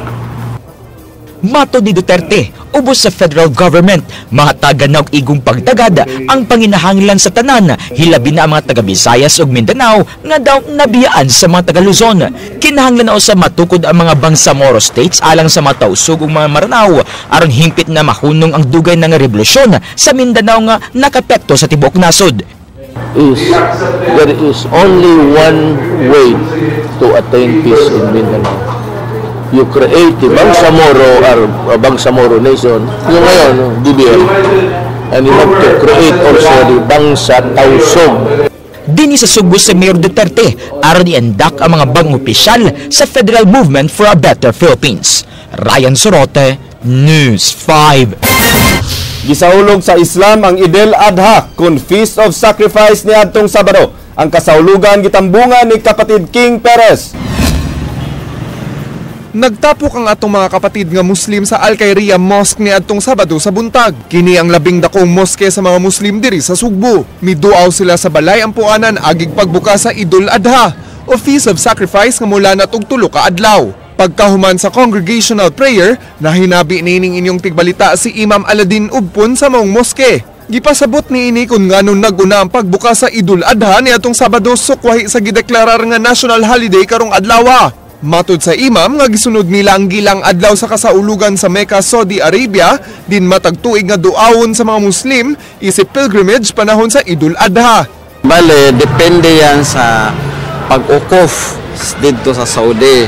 S13: Matod ni Duterte, ubos sa federal government, mahatagan na og igong pagtagad ang panginahanglan sa tanan, hilabi na ang mga taga Visayas ug Mindanao nga daw nabiyaan sa mga taga Luzon. Kinahanglan na usa matukod ang mga Bangsamoro states alang sa matausog ug mga Maranao aron himpit na mahunong ang dugay na nga revolusyon sa Mindanao nga nakapekto sa tibuok nasod.
S15: There is only one way to attain peace in Mindanao. You create the Bangsamoro or Bangsamoro nation, yung ngayon, DBM, and you have to create also the Bangsa Tausog.
S13: Dini sa Sugbo si Mayor Duterte aron iandak ang mga bagong opisyal sa Federal Movement for a Better Philippines. Ryan Sorote, News 5.
S2: Gisaulog sa Islam ang Idel Adha kun Feast of Sacrifice niadtong Sabado. Ang kasaulugan gitambungan ni kapatid King Perez.
S7: Nagtapok ang atong mga kapatid nga Muslim sa Al-Khairia Mosque niadtong Sabado sa buntag. Kini ang labing dakong moske sa mga Muslim diri sa Sugbo. Miduaw sila sa balay ampuanan agig pagbuka sa Idul Adha o Feast of Sacrifice nga mula na og tulo ka adlaw. Pagkahuman sa congregational prayer, nahinabi niining inyong tigbalita si Imam Aladin Ubpon sa maong moske. Gipasabot niini kung nganong naguna ang pagbuka sa Idul Adha niadtong Sabado sukwahi sa gideklarar nga national holiday karong adlawa. Matod sa imam nga gisunod nila ang gilang adlaw sa kasaulugan sa Mecca, Saudi Arabia, din matag tuig nga duawon sa mga Muslim isip pilgrimage panahon sa Idul Adha.
S16: Bale, depende yan sa pag-ukof didto sa Saudi.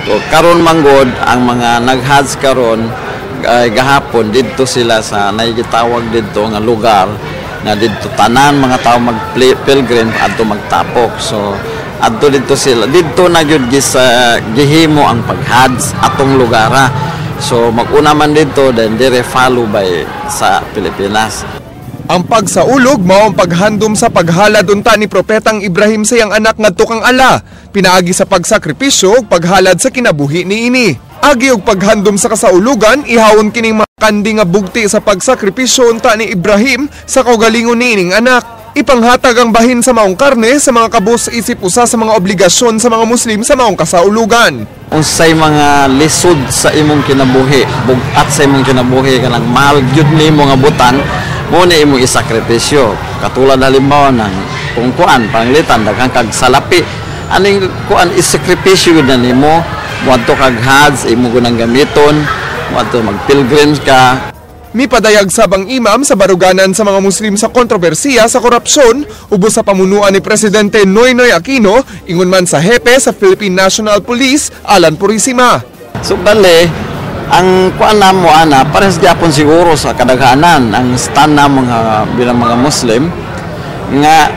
S16: So, karon manggod ang mga nag-hajj karon gahapon didto sila sa naigitawag didto nga lugar na didto tanan mga tao mag-pilgrim adto magtapok. So adto didto sila, didto na gyud gihimo ang pag-hajj atong lugara. So mag-una man didto, then dire follow by sa Pilipinas.
S7: Ang pagsaulog mao ang paghandom sa paghalad unta ni Propetang Ibrahim sa iyang anak ngadto kang Ala, pinaagi sa pagsakripisyo ug paghalad sa kinabuhi niini. Agi og paghandom sa kasaulugan, ihawon kining mga kandi nga bugti sa pagsakripisyo unta ni Ibrahim sa kaugalingon niining anak. Ipanghatag ang bahin sa maong karne sa mga kabus isip usa sa mga obligasyon sa mga Muslim sa maong kasaulugan.
S16: Unsay mga lisod sa imong kinabuhi, bug-at sa imong kinabuhi kanang mahal gyud nimo nga butan, mo na imong isakripisyo. Katulad halimbawa ng kung kuan panglitan daghang kag salapi, aning kuan isakripisyo gyud na nimo, moadto kag hajj imo gunang gamiton, moadto mag-pilgrims ka.
S7: Mipadayag sabang imam sa baruganan sa mga Muslim sa kontrobersiya sa korupsyon ubos sa pamunuan ni Presidente Noynoy Aquino, ingon man sa hepe sa Philippine National Police, Alan Purisima.
S16: So bale, Ang kuan namo ana parehas gyapon siguro sa kadaghanan ang stand namo nga bilang mga Muslim nga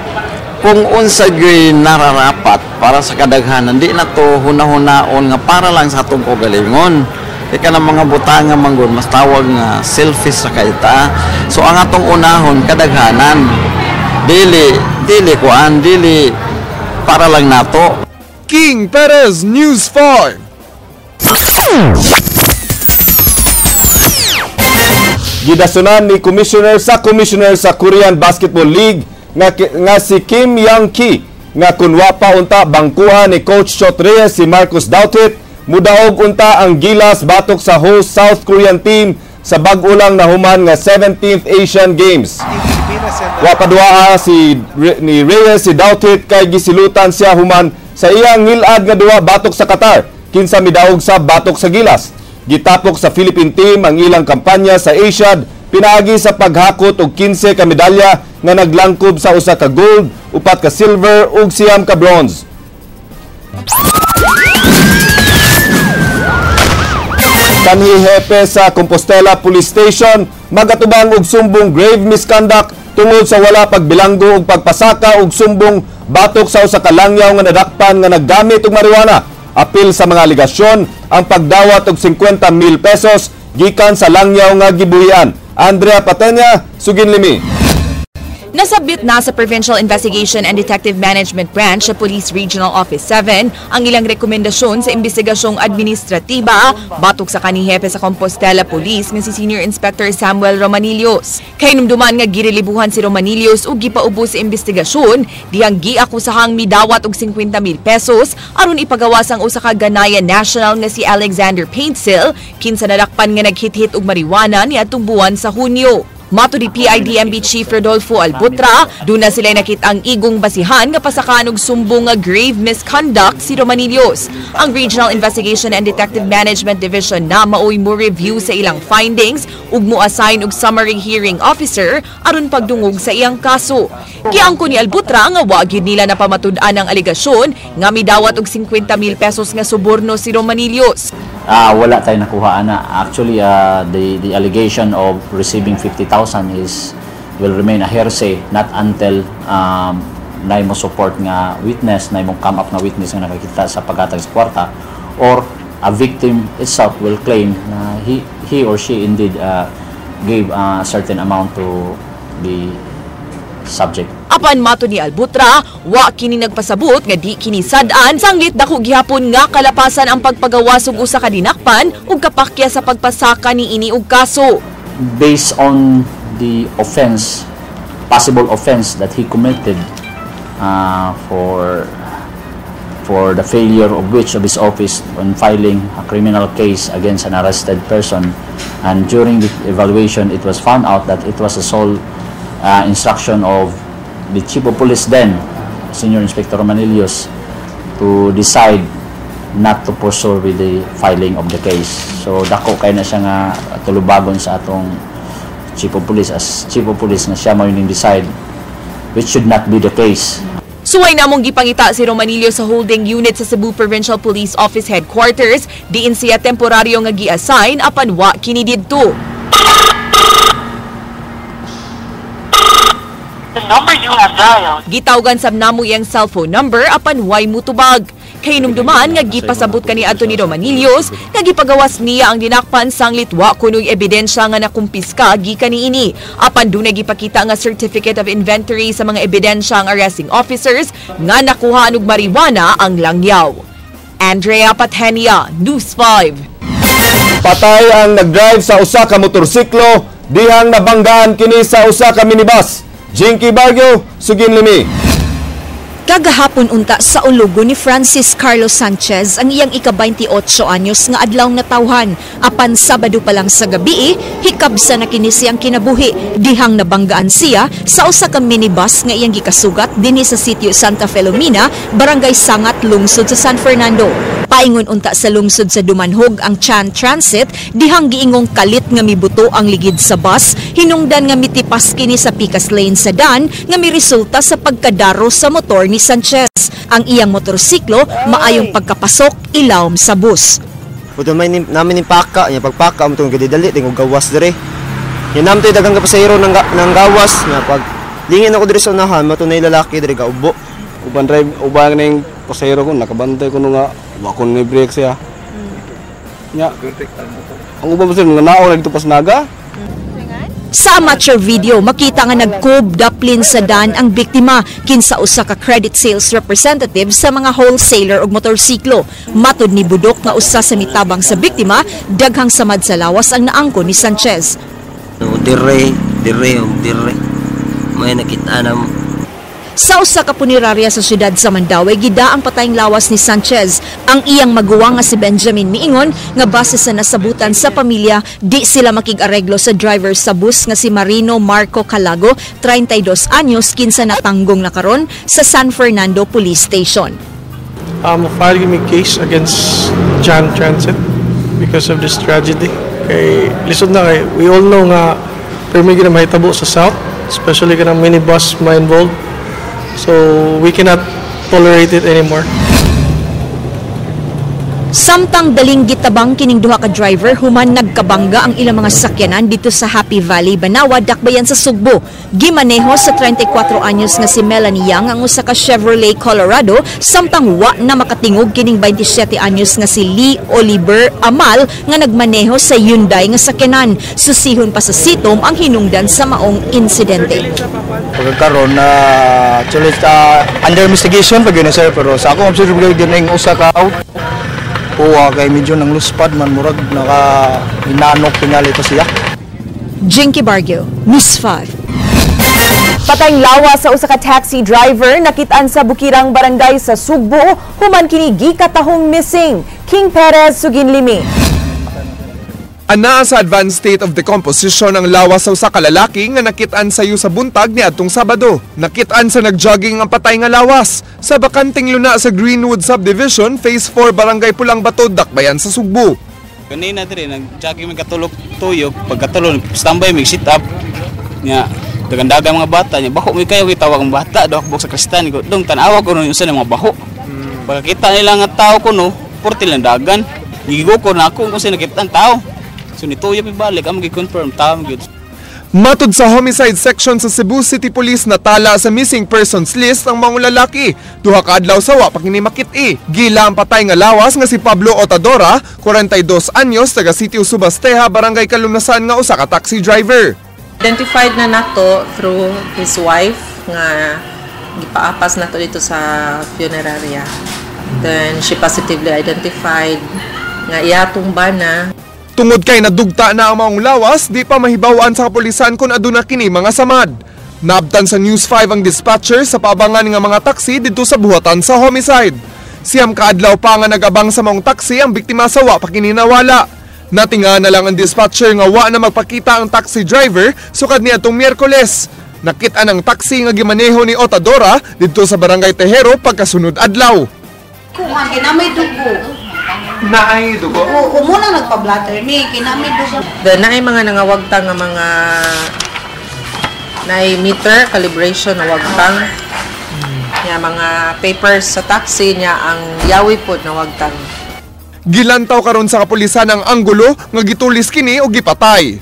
S16: kung unsa gyud nararapat para sa kadaghanan, di na to hunahunahon nga para lang sa atong kaugalingon. Kay kanang mga butanga manggod mas tawag nga selfish sa kaita. So ang atong unahon kadaghanan, dili dili kuan dili para lang nato.
S7: King Perez, News 5.
S2: Gidasunan ni Commissioner sa Korean Basketball League nga si Kim Young-ki nga kunwa pa unta bangkuha ni Coach Chot Reyes si Marcus Douthit, mudaog unta ang Gilas batok sa host South Korean team sa bag-o lang nahuman nga 17th Asian Games. Wa paduaa si ni Reyes si Douthit kay gisilutan siya human sa iyang ngilad nga duwa batok sa Qatar kinsa midaog sa batok sa Gilas. Gitapok sa Philippine team ang ilang kampanya sa Asiad pinaagi sa paghakot og 15 ka medalya nga naglangkob sa usa ka gold, 4 ka silver ug 9 ka bronze. Kanhi hepe sa Compostela Police Station magatubang og sumbong grave misconduct tungod sa wala pagbilanggo og pagpasaka og sumbong batok sa usa ka langyaw nga nadakpan nga naggamit og marijuana. Apil sa mga aligasyon ang pagdawat og 50,000 pesos gikan sa langyaw nga gibuhian. Andrea Patenya, Suginlimi.
S4: Nasabit na sa Provincial Investigation and Detective Management Branch sa Police Regional Office 7 ang ilang rekomendasyon sa investigasyong administratiba batok sa kanihepe sa Compostela Police nga si Senior Inspector Samuel Romanillos. Kahinumduman nga girelibuhan si Romanillos ug gipaubos sa investigasyon dihang giakusahang midawat og 50,000 pesos aron ipagawas ang usa ka Ganaya national nga si Alexander Paintsil kinsa nadakpan nga naghithit og marijuana niadtong buwan sa Hunyo. Mato ni PIDMB Chief Rodolfo Albutra, doon na sila nakita ang igong basihan nga pasakan og sumbong nga grave misconduct si Romanillos. Ang Regional Investigation and Detective Management Division na maoy mo review sa ilang findings ug mo-assign og summary hearing officer aron pagdungog sa iyang kaso. Giangko ni Albutra nga wa gyud nila napamatud-an ang aligasyon nga midawat og 50,000 pesos nga suborno si Romanillos.
S17: Wala tayong nakuha ana. Actually, the allegation of receiving 50,000 is will remain a hearsay not until na mo support nga witness, na mo come up na witness nga nakakita sa paghatag sa kwarta, or a victim itself will claim na he or she indeed gave a certain amount to the subject.
S4: Apan mato ni Albutra, wa kini nagpasabot nga di kini sad-an sanglit dako gihapon nga kalapasan ang pagpagawas og usa ka dinakpan ug kapakya sa pagpasaka ni ini og kaso.
S17: Based on the offense, possible offense that he committed for the failure of which of his office on filing a criminal case against an arrested person, and during the evaluation it was found out that it was a sole instruction of the Chief of Police then, Senior Inspector Romanillos, to decide not to pursue with the filing of the case. So dako kay na siya nga tulubagon sa atong Chief of Police as Chief of Police na siya mo yung decide, which should not be the case.
S4: Suway namong gipangita si Romanillos sa holding unit sa Cebu Provincial Police Office Headquarters, diin siya temporaryo nga gi-assign apan wa kini didto. Gitawgan sab namo iyang cellphone number apan way mutubag. Kahinumduman nga gipasabot kani adto ni Romanillos nga gipagawas niya ang dinakpan sanglit wa kunoy ebidensya nga nakumpiska gikan niini. Apan dunay gipakita nga certificate of inventory sa mga ebidensya ang arresting officers nga nakuhaan og marijuana ang langyaw. Andrea Patenia, News 5.
S2: Patay ang nagdrive sa usa ka motorsiklo dihang nabanggaan kini sa usa ka minibus. Jinky Barrio, Suginlimi.
S9: Kagahapon unta sa ulugo ni Francis Carlos Sanchez ang iyang ika-28 anyos nga adlaw natawhan. Apan Sabado pa lang sa gabi, hikabsa na kini siyang kinabuhi. Dihang nabanggaan siya sa usa ka minibus nga iyang gikasugat dinhi sa sitio Santa Felomina, Barangay Sangat, lungsod sa San Fernando. Paingon unta sa lungsod sa Dumanhog ang Chan Transit, dihang giingong kalit nga mibuto ang ligid sa bus, hinungdan nga mitipas kini sa Picas Lane sa Dan nga miresulta sa pagkadaro sa motor ni Sanchez. Ang iyang motorsiklo maayong pagkapasok ilawom sa bus.
S18: Buto may namin ning paka nya pagpaka mo tong gididali tingog gawas dire. Nya namtoy daghang pasahero nang gawas nya pag lingin ako diri sa unahan matunay lalaki diri gaubo.
S19: Uban drive uban ning pasahero ko nakabantay ko nga wa ko ni break siya. Nya ang uban pasahero nga nao na dito pas Naga.
S9: Sa amateur video, makita nga nagkob daplin sa dan ang biktima kinsa usa ka credit sales representative sa mga wholesaler og motorsiklo. Matud ni Budok nga usa sa mitabang sa biktima, daghang samad sa lawas ang naangko ni Sanchez.
S20: Dire, dire, dire. May nakita na.
S9: Sa usa ka punerarya sa siyudad sa Mandaue, gida ang patayng lawas ni Sanchez. Ang iyang maguwang nga si Benjamin miingon nga base sa nasabutan sa pamilya, di sila makig-areglo sa driver sa bus nga si Marino Marco Calago, 32 anyos, kinsa natanggong na karon sa San Fernando Police Station.
S21: Filing a case against Jan Transit because of this tragedy. Kay lisod na kay we all know nga permi gid mahitabo sa South, especially kanang minibus ma-involved. So we cannot tolerate it anymore.
S9: Samtang daling gitabang kining duha ka driver human nagkabangga ang ilang mga sakyanan dito sa Happy Valley, Banawa, Dakbayan sa Sugbo. Gimaneho sa 34 anyos nga si Melanie Yang ang usa ka Chevrolet Colorado samtang wa na makatingog kining 27 anyos nga si Lee Oliver Amal nga nagmaneho sa Hyundai nga sakyanan. Susihon pa sa sitom ang hinungdan sa maong insidente.
S22: Pagkaroon na actually under investigation pag yun sir, pero sa akong observe gyud ning usa ka auto kuha kay medyo nang luspad man murag naka hinanok tingali pa siya.
S9: Jinky Bargio, News 5.
S3: Patayng lawas sa usa ka taxi driver nakitaan sa Bukirang Barangay sa Sugbo human kini gikatahong missing. King Perez, Suginlimi.
S7: Anaa sa advanced state of decomposition ang lawas sa usa ka lalaki nga nakit-an sayo sa buntag niadtong Sabado. Nakit-an sa nagjogging ang patay nga lawas sa bakanting luna sa Greenwood Subdivision, Phase 4, Barangay Pulang Bato, Dakbayan sa Sugbo.
S24: Kanina dire nag-jogging mig katulog tuyok, pagkatulog standby mig sit up. Nya dagandaga mga bata nya baho mi kayo gitawag ang bata do sa kristan ko. Dong tan-awa ko nun usa mga baho. Pagkakita nila nga tao ko no, portil lang dagan. Gigo ko na ako kung sino nakita ang tao. So nituyo balik ang gi-confirm tao gyud.
S7: Matud sa homicide section sa Cebu City Police natala sa missing persons list ang mga lalaki. Duha ka adlaw sawa pa kini makit-i. Gila ang patay nga lawas nga si Pablo Otadora, 42 anyos, taga Sitio Subasteha, Barangay Kalunasan nga usa ka taxi driver.
S26: Identified na nato through his wife nga gipaapas nato dito sa funeraria. Then she positively identified nga iya tumba na.
S7: Tungod kay nadugta na ang maong lawas, di pa mahibaw-an sa kapulisan kung aduna kini mga samad. Naabtan sa News 5 ang dispatcher sa paabangan nga mga taxi didto sa buhatan sa homicide. Siyam kaadlaw pa nga nagabang sa maong taxi ang biktima sa wa pa kini nawala. Natinga na lang ang dispatcher nga wa na magpakita ang taxi driver sukad niadtong Miyerkules. Nakit-an ang taxi nga gimaneho ni Otadora didto sa Barangay Tejero pagkasunod adlaw.
S27: Kuha kinamay dugo.
S7: Naay dugo?
S27: Oo, muna nagpa-blatter ni kinamay dugo.
S26: Then naay mga nangawagtang nga mga naay meter calibration na wagtang. Nya mga papers sa taxi niya ang yawi pod na wagtang.
S7: Gilantaw karon sa kapulisan ang anggulo nga gitulis kini og gipatay.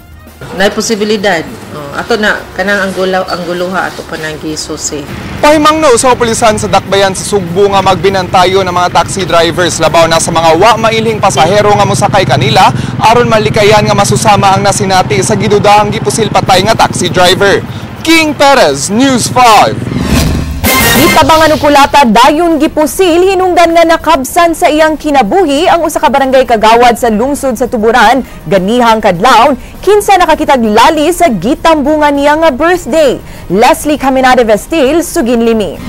S26: Naay posibilidad. Oh, ato na kanang anggulaw angguluha ato pa nang gisusi.
S7: Pahimangno sa kapulisan sa Dakbayan sa Sugbo nga magbinantayo ng mga taxi drivers labaw na sa mga wa mailhing pasahero nga mosakay kanila aron malikayan nga masusama ang nasinati sa gidudahang gipusil patay nga taxi driver. King Perez, News 5.
S3: Gitabangan og kulata dayon gipusil hinungdan nga nakabsan sa iyang kinabuhi ang usa ka barangay kagawad sa lungsod sa Tuburan ganihang kadlawon kinsa nakakitag lali sa gitambungan niya nga birthday. Leslie Caminade Vestil, Suginlimi.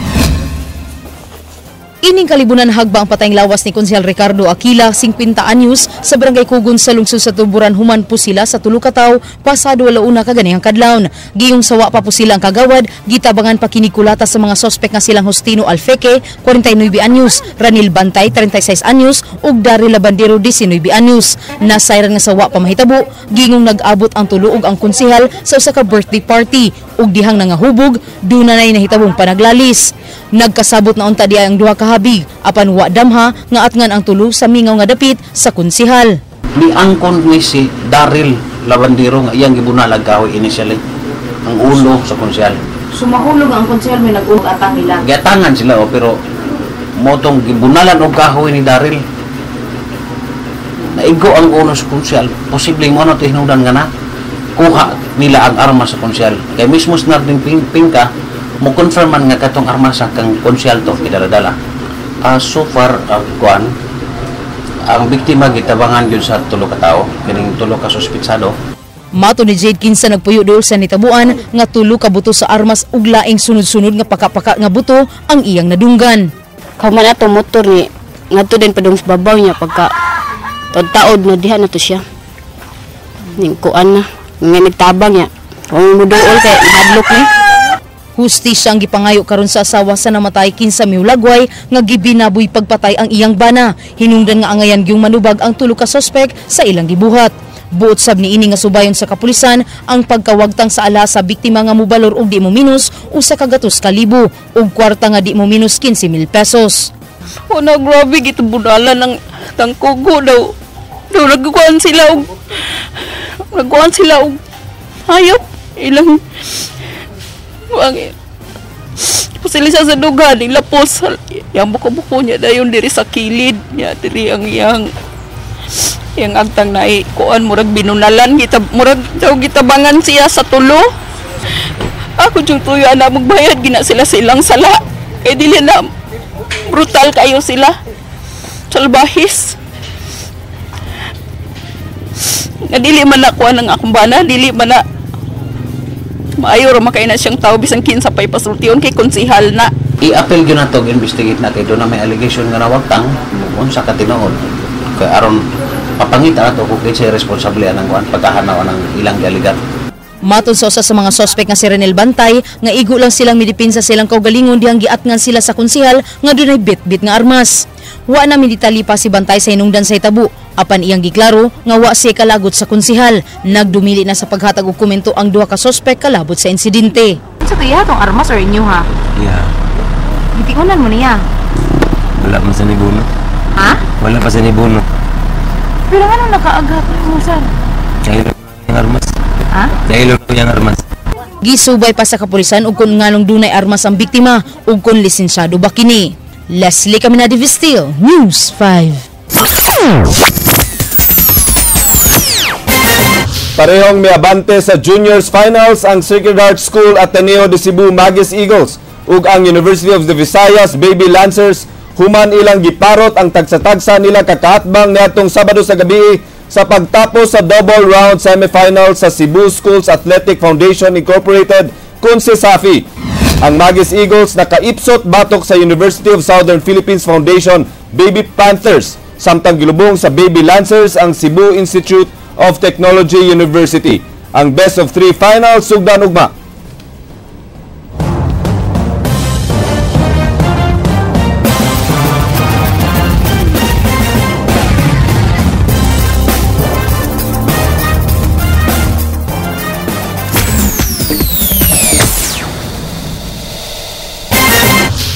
S28: Ining kalibunan hagba ang patayng lawas ni Konsehal Ricardo Aquila, 50 anyos, sa Barangay Kugon sa lungsod sa Tuburan human po sila sa tulo ka tawo pasado 1:00 kaganihang kadlawon. Giyong sawa pa po sila ang kagawad, gitabangan pa kini kulata sa mga sospek nga silang Justino Alfeque, 49 anyos, Ranil Bantay, 36 anyos, ug Daryl Labandero, 19 anyos. Nasayran nga sawa pa mahitabo, gingong nag-abot ang tulo ug ang konsehal sa usa ka birthday party. ug dihang nangahubog duna nay nahitabong panaglalis. Nagkasabot na unta diay ang duha ka habig apan wa damha nga atngan ang tulo sa mingaw nga dapit sa konsihal.
S1: Niangkon ni si Daryl Labandero nga iyang gibunalag kahoy initially ang ulo sa konsihal.
S5: Sumahulog ang konsehal may nag-uog atang nila.
S1: Giatangan sila oh, pero motong gibunalan og kahoy ni Daryl. Naigo ang ulo sa konsehal, posible mo na hinungdan nga na kuha nila ang armas sa konsehal. Kay mismo si Narding Pingka mo confirm man nga katong armas sa kang konsehal to gidala-dala. So far kuan ang biktima gitabangan gyud sa tulo ka tawo, kining tulo ka suspitsado.
S28: Mato ni Jade kinsa nagpuyo duol sa nitabuan nga tulo ka buto sa armas ug laing sunod-sunod nga pakapaka nga buto ang iyang nadunggan.
S6: Kauman ato motor ni ngadto din padung sa babaw niya pagka taod na diha na to siya. Ning kuan na nga nagtabang niya. Kung muduol kay nahadlok ni.
S28: Hustisya ang gipangayo karon sa asawa sa namatay kinsa mihulagway nga gibinaboy pagpatay ang iyang bana. Hinungdan nga angayan gyung manubag ang tulo ka sospek sa ilang gibuhat. Buot sab niini nga subayon sa kapulisan ang pagkawagtang sa ala sa biktima nga mobalor og di mo minus 100,000 ug kwarta nga di mo minus 15,000 pesos.
S8: Una grabe gitubunalan ang tangkugo daw. Daw nagkuan sila og hayop ilang ang sila sa dugan ilapos yang buko-buko niya dayon diri sa kilid niya diri ang iyang yang agtang nai kuan murag binunalan kita murag daw gitabangan siya sa tulo. Ako jung tuyo ana magbayad gina sila silang sala kay dili na brutal kayo sila salbahis nga dili man na kuan ang akong bana, dili man na maayo ra makay na siyang tao bisan kinsa pay pasultion kay konsihal na.
S1: I-appeal gyud nato investigate na kay do na may allegation nga nawagtang unsa ka tinuod kay aron papangita nato kung kinsay responsable anang kuan pagkahanaw anang ilang gialigat.
S28: Matod sa usa sa mga sospek nga si Renel Bantay nga igo lang silang midipinsa silang kaugalingon dihang giatngan sila sa konsihal nga dunay bitbit nga armas. Wa na midetali pa si Bantay sa hinungdan sa hitabo apan iyang giklaro nga wa siya kalagot sa konsihal. Nagdumili na sa paghatag og komento ang duha ka sospek kalabot sa insidente.
S5: Unsa to iya tong armas or inyo ha?
S20: Yeah.
S5: Gitingunan mo niya.
S20: Wala man sa nibuno.
S5: Ha?
S20: Wala pa sa nibuno.
S5: Pero ano nakaagat mo sir?
S20: Dahil yung armas.
S5: Ha?
S20: Dahil yung armas.
S28: Gisubay pa sa kapulisan og kun nganong dunay armas ang biktima ug kun lisensyado ba kini. Leslie Caminadi Vistil, News 5.
S2: Parehong miabante sa Juniors Finals ang Sacred Heart School Ateneo de Cebu Magis Eagles ug ang University of the Visayas Baby Lancers human ilang giparot ang tagsa-tagsa nila kakaatbang niadtong Sabado sa gabi sa pagtapos sa double round semifinal sa Cebu Schools Athletic Foundation Incorporated kun si Safi. Ang Magis Eagles nakaipsot batok sa University of Southern Philippines Foundation Baby Panthers samtang gilubong sa Baby Lancers ang Cebu Institute of Technology University. Ang best of 3 final sugdan ugma.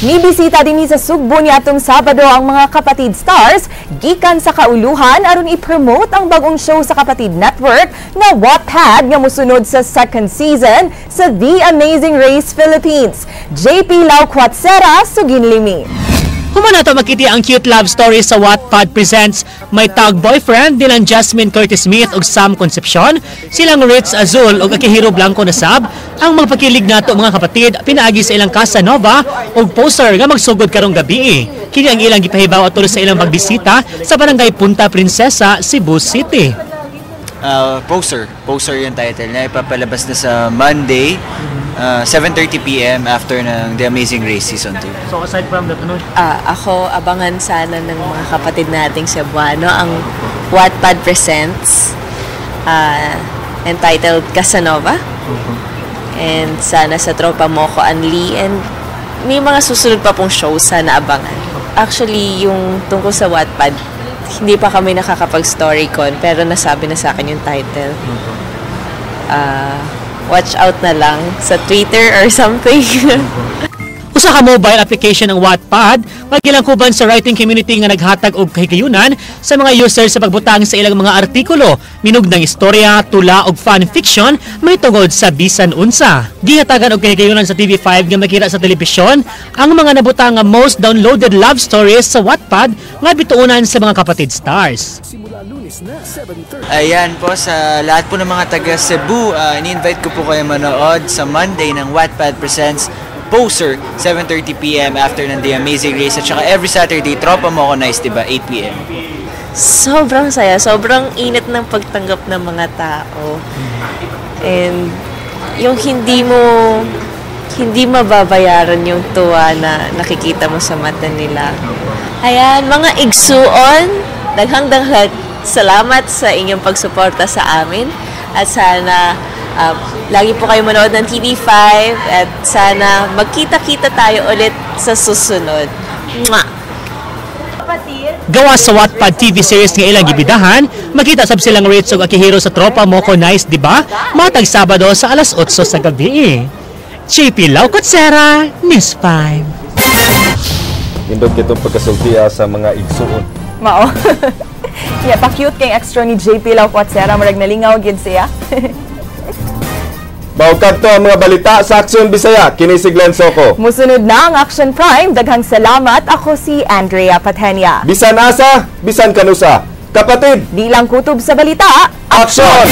S3: Mibisita din sa Sugbo ni atong Sabado ang mga Kapatid Stars gikan sa kauluhan aron i-promote ang bagong show sa Kapatid Network nga Wattpad nga mosunod sa second season sa The Amazing Race Philippines. JP Lauquatsera, Suginlimi.
S10: Human nato makiti ang cute love story sa Wattpad Presents May Tag Boyfriend nilang Jasmine Curtis Smith ug Sam Concepcion, silang Ritz Azul ug Akihiro Blanco na sab ang magpakilig nato mga kapatid pinaagi sa ilang Casanova ug poster nga magsugod karong gabi. Kini ang ilang gipahibaw atol sa ilang pagbisita sa Barangay Punta Princesa, Cebu City.
S11: Poster yung title niya. Ipapalabas na sa Monday, 7:30 p.m. after ng The Amazing Race Season 2.
S10: So aside from that, ano?
S23: Ako, abangan sana ng mga kapatid nating Cebuano ang Wattpad Presents entitled Casanova. And sana sa Tropa Moko Anli. And may mga susunod pa pong show sana abangan. Actually, yung tungkol sa Wattpad, hindi pa kami nakakapag-storycon, pero nasabi na sa akin yung title. Watch out na lang sa Twitter or something.
S10: Usa ka mobile application ang Wattpad nga gilangkuban sa writing community nga naghatag og kahigayunan sa mga users sa pagbutang sa ilang mga artikulo, minugdang istorya, tula ug fan fiction mahitungod sa bisan unsa. Gihatagan og kahigayunan sa TV5 nga makita sa telebisyon ang mga nabutang nga most downloaded love stories sa Wattpad nga bituonan sa mga kapatid stars.
S11: Ayan po, sa lahat po ng mga taga Cebu, ini-invite ko po kayo manood sa Monday ng Wattpad Presents Poser, 7:30 p.m. after ng The Amazing Race. At saka every Saturday, Tropa Mo Ko Nice, diba? 8 p.m.
S23: Sobrang saya, sobrang init ng pagtanggap ng mga tao. And yung hindi mababayaran yung tuwa na nakikita mo sa mata nila. Ayan, mga igsuon, daghang daghang salamat sa inyong pagsuporta sa amin. At sana lagi po kayo manood ng TV5 at sana magkita-kita tayo ulit sa susunod. Mwah!
S10: Gawa sa Wattpad TV series nga ilang gibidahan, makita sab silang Ritz ug Akihiro sa Tropa Mo Ko Nice, di ba? Matag Sabado sa alas 8 sa gabi. JP Lau Kutsera, News 5.
S2: Nindot kitong pagkasultiya sa mga igsuon.
S3: Mao. Yeah, pa-cute kay extra ni JP Lau Kutsera, murag nalingaw gid siya.
S2: Mao kadto ang mga balita sa Aksyon Bisaya. Kini si Glenn Soco.
S3: Musunod na ang Action Prime. Daghang salamat. Ako si Andrea Patenia.
S2: Bisan asa, bisan kanusa. Kapatid,
S3: di lang kutob sa balita.
S2: Aksyon!